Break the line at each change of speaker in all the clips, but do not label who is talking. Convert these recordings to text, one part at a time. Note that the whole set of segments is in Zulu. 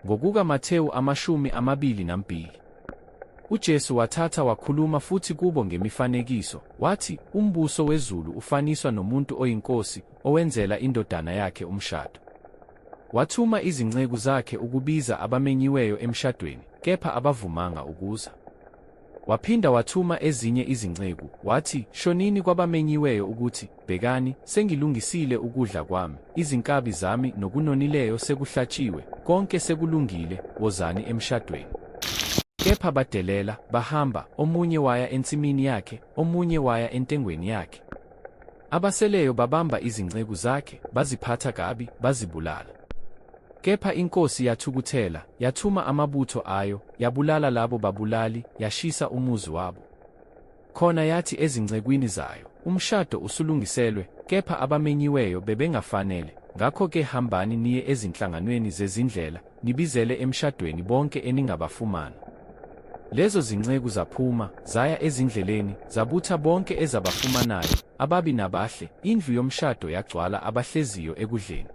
Ngokuka Mathewu 22. UJesu wathatha wakhuluma futhi kubo ngemifanekiso, wathi, Umbuso wezulu ufaniswa nomuntu oyinkosi, owenzela indodana yakhe umshado. Wathuma izinceku zakhe ukubiza abamenyiweyo emshadweni, kepha abavumanga ukuza. Waphinda wathuma ezinye izinceku, wathi, Shonini kwabamenyiweyo ukuthi, Bhekani, sengilungisile ukudla kwami, izinkabi zami nokunonileyo sekuhlatshiwe, konke sekulungile, wozani emshadweni. Kepha badelela, bahamba, omunye waya ensimini yakhe, omunye waya entengweni yakhe. Abaseleyo babamba izinceku zakhe, baziphatha kabi, bazibulala. Kepha inkosi yathukuthela, yathuma amabutho ayo, yabulala labo babulali, yashisa umuzi wabo. Khona yathi ezincekwini zayo, Umshado usulungiselwe, kepha abamenyiweyo bebengafanele, ngakho-ke hambani niye ezinhlanganweni zezindlela, nibizele emshadweni bonke eningabafumana. Lezo zinceku zaphuma, zaya ezindleleni, zabutha bonke ezabafumanayo, ababi nabahle, indlu yomshado yagcwala abahleziyo ekudleni.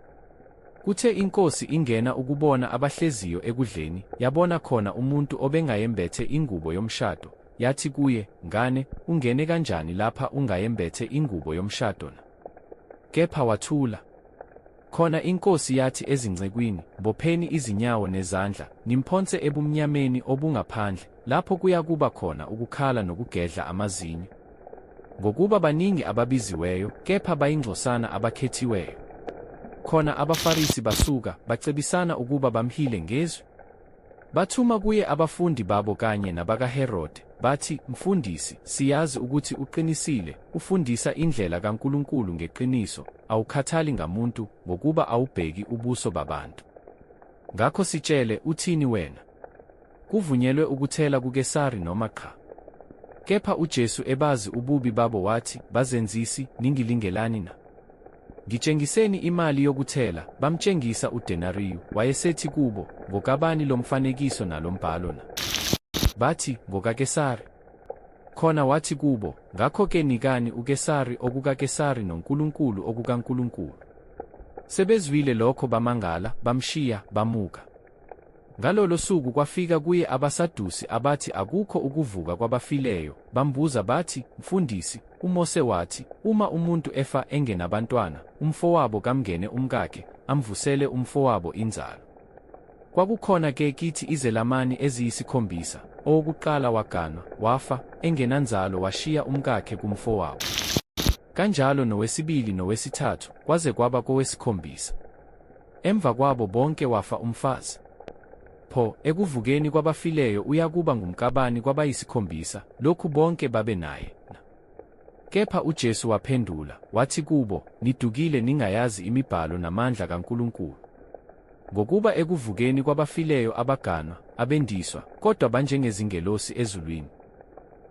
Kuthe inkosi ingena ukubona abahleziyo ekudleni, yabona khona umuntu obengayembethe ingubo yomshado, yathi kuye, Ngane, ungene kanjani lapha ungayembethe ingubo yomshado na? Kepha wathula. Khona inkosi yathi ezincekwini, Bopheni izinyawo nezandla, nimphonse ebumnyameni obungaphandle, lapho kuyakuba khona ukukhala nokugedla amazinyo. Ngokuba baningi ababiziweyo, kepha bayingcosana abakhethiweyo. Khona abaFarisi basuka, bacebisana ukuba bamhile ngezwi. Bathuma kuye abafundi babo kanye nabakaHerode, bathi, Mfundisi, siyazi ukuthi uqinisile, ufundisa indlela kaNkulunkulu ngeqiniso, awukhathali ngamuntu, ngokuba awubheki ubuso babantu. Ngakho sitshele, uthini wena? Kuvunyelwe ukuthela kuKesari noma qha? Kepha uJesu ebazi ububi babo wathi, Bazenzisi, ningilingelani na? Ngitshengiseni imali yokuthela. Bamtshengisa udenariyu. Wayesethi kubo, Ngokabani lo mfanekiso nalo mbhalo na? Bathi, NgokaKesari. Khona wathi kubo, Ngakho-ke nikani uKesari okukaKesari noNkulunkulu okukaNkulunkulu. Sebezwile lokho bamangala, bamshiya, bamuka. Ngalolo suku kwafika kuye abaSadusi abathi akukho ukuvuka kwabafileyo, bambuza bathi, Mfundisi, uMose wathi, uma umuntu efa engenabantwana, umfowabo kamngene umkakhe, amvusele umfowabo inzalo. Kwakukhona ke kithi izelamani eziyisikhombisa, owokuqala waganwa, wafa, engenanzalo washiya umkakhe kumfowabo. Kanjalo nowesibili nowesithathu, kwaze kwaba kowesikhombisa. Emva kwabo bonke wafa umfazi. Pho, ekuvukeni kwabafileyo uyakuba ngumkabani kwabayisikhombisa, lokhu bonke babe naye, na? Kepha uJesu waphendula, wathi kubo, Nidukile ningayazi imibhalo namandla kaNkulunkulu. Ngokuba ekuvukeni kwabafileyo abaganwa, abendiswa, kodwa banjengezingelosi ezulwini.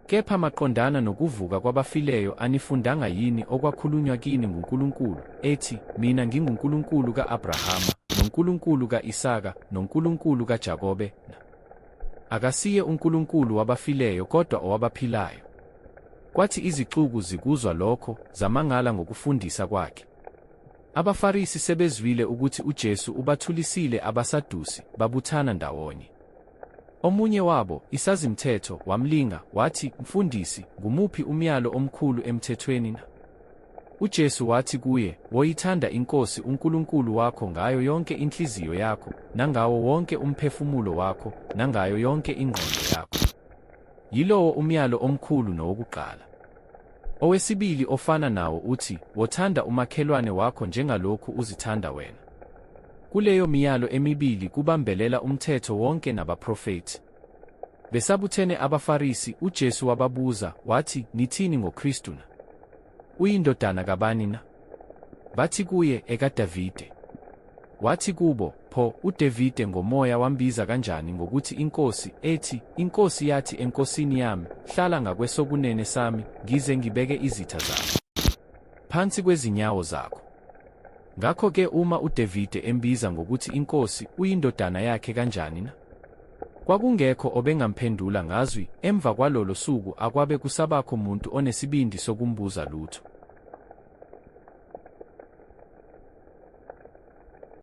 Kepha maqondana nokuvuka kwabafileyo anifundanga yini okwakhulunywa kini nguNkulunkulu, ethi, Mina nginguNkulunkulu ka-Abrahama, noNkulunkulu ka-Isaka, noNkulunkulu kaJakobe, na? Akasiye uNkulunkulu wabafileyo kodwa owabaphilayo. Kwathi izixuku zikuzwa lokho, zamangala ngokufundisa kwakhe. AbaFarisi sebezwile ukuthi uJesu ubathulisile abaSadusi, babuthana ndawonye. Omunye wabo, isazimthetho, wamlinga, wathi, Mfundisi, ngumuphi umyalo omkhulu emthethweni na? UJesu wathi kuye, Woyithanda iNkosi uNkulunkulu wakho ngayo yonke inhliziyo yakho, nangawo wonke umphefumulo wakho, nangayo yonke ingqondo yakho. Yilowo umyalo omkhulu nowokuqala. Owesibili ofana nawo uthi, Wothanda umakhelwane wakho njengalokhu uzithanda wena. Kuleyo miyalo emibili kubambelela umthetho wonke nabaprofethi. Besabuthene abaFarisi, uJesu wababuza, wathi, Nithini ngoKristu na? Uyindodana kabani na? Bathi kuye, EkaDavide. Wathi kubo, Pho, uDavide ngoMoya wambiza kanjani ngokuthi iNkosi, ethi, INkosi yathi eNkosini yami, Hlala ngakwesokunene sami, ngize ngibeke izitha zakho phansi kwezinyawo zakho. Ngakho-ke uma uDavide embiza ngokuthi iNkosi, uyindodana yakhe kanjani na? Kwakungekho obengamphendula ngazwi, emva kwalolo suku akwabe kusabakho muntu onesibindi sokumbuza lutho.